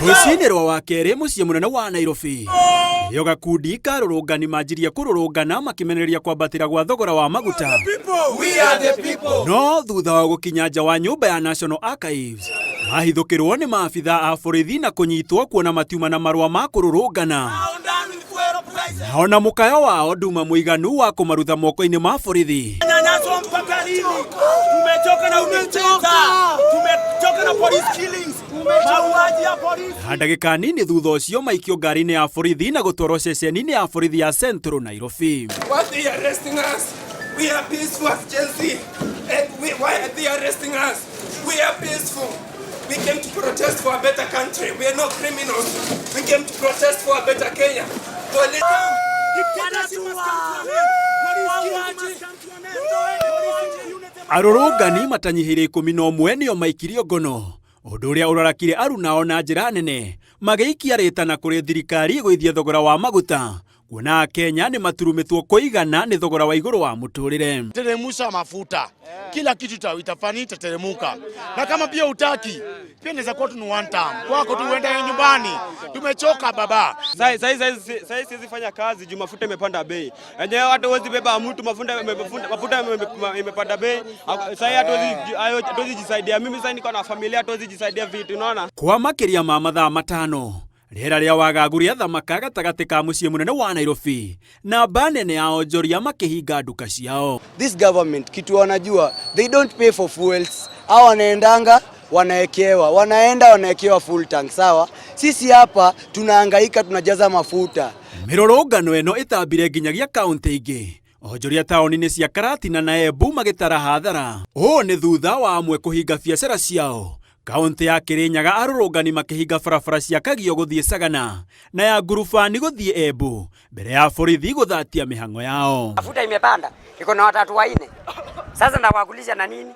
Rũcinĩ rwa wakerĩ mũciĩ mũnene wa Nairobi nĩrĩo gakundi ka arũrũngani manjirie kũrũrũngana makĩmenereria kwambatĩra gwa thogora wa maguta. No thutha wa gũkinya nja wa nyũmba ya National Archives mahithũkĩrwo nĩ maabitha a borithi na kũnyitwo kuona matiuma na marũa ma kũrũrũngana. Na ona mũkayo wao nduma mũiganu wa kũmarutha moko-inĩ ma borithi. Nyanyaswa mpaka lini? Tumechoka na udikteta, tumechoka na police killings, mauaji ya polisi. Na ndagĩka nini thutha ũcio maikio ngari-inĩ ya borithi na gũtwarwo ceceni-inĩ ya borithi ya Central Nairobi. Why they arresting us? We are peaceful as Gen Z. And why are they arresting us? We are peaceful. We came to protest for a better country. We are not criminals. We came to protest for a better Kenya. Police. Dictatorship must come to an end. Police killings must come to an end. Police impunity must Arũrũngani matanyihĩire 11 nĩo maikirio ngono ũndũ ũrĩa ũrarakire arunao na njĩra nene magĩikia rĩtana kũrĩ thirikari ĩgũithie thogora wa maguta kuona Akenya nĩ maturumĩtwo kũigana nĩ thogora wa igũrũ wa mũtũrĩre. Teremusha mafuta, kila kitu itafani itateremuka, na kama pia utaki pia inaweza kuwa tu ni one time kwako tu uende nyumbani. Tumechoka baba. Sai sai sai sai siwezi fanya kazi juu mafuta imepanda bei. Enyewe hata huwezi beba mtu mafuta imepanda bei. Sai hatuwezi jisaidia. Mimi sasa niko na familia, hatuwezi jisaidia vitu, unaona? Kwa makĩria ma mathaa 5 rĩera rĩa wagagu rĩathamaka gatagatĩ ka mũciĩ mũnene wa Nairobi na mba nene ya onjoria makĩhinga nduka ciao. This government, kitu wanajua, they don't pay for fuels, au wanaendanga wanaekewa, wanaenda wanaekewa full tank. Sawa, sisi hapa tunahangaika, tunajaza mafuta. Mĩrũrũngano ĩno ĩtambire nginyagia kaũntĩ ingĩ onjoria taũni-inĩ cia Karatina na Embu magĩtara hathara. Ũũ nĩ thutha wa amwe kũhinga biacara ciao. Kaũntĩ ya Kĩrĩnyaga arũrũngani makĩhinga barabara cia Kagio gũthiĩ Sagana na ya Ngurubani gũthiĩ Embu mbere ya borithi gũthatia mĩhang'o yao. Mafuta imepanda, niko na watoto 4. Sasa nawakulisha na nini?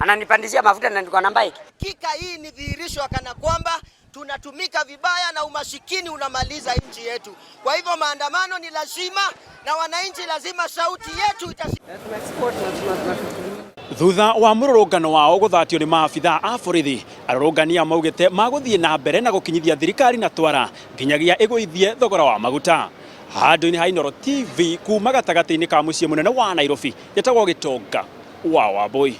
Ananipandishia mafuta na niko na bike. Hakika hii ni dhihirisho kana kwamba tunatumika vibaya na umasikini unamaliza nchi yetu. Kwa hivyo maandamano ni lazima na wananchi lazima sauti yetu itasi Thutha wa mũrũrũngano wao gũthatio nĩ maabitha a borithi, arũrũngani aya maugĩte magũthiĩ na mbere na gũkinyithia thirikari na twara nginyagia ĩgũithie thogora wa maguta. Handũ-inĩ ha Inooro TV kuma gatagatĩ-inĩ ka mũciĩ mũnene wa Nairobi, njĩtagwo Gĩtonga wa Wambũi.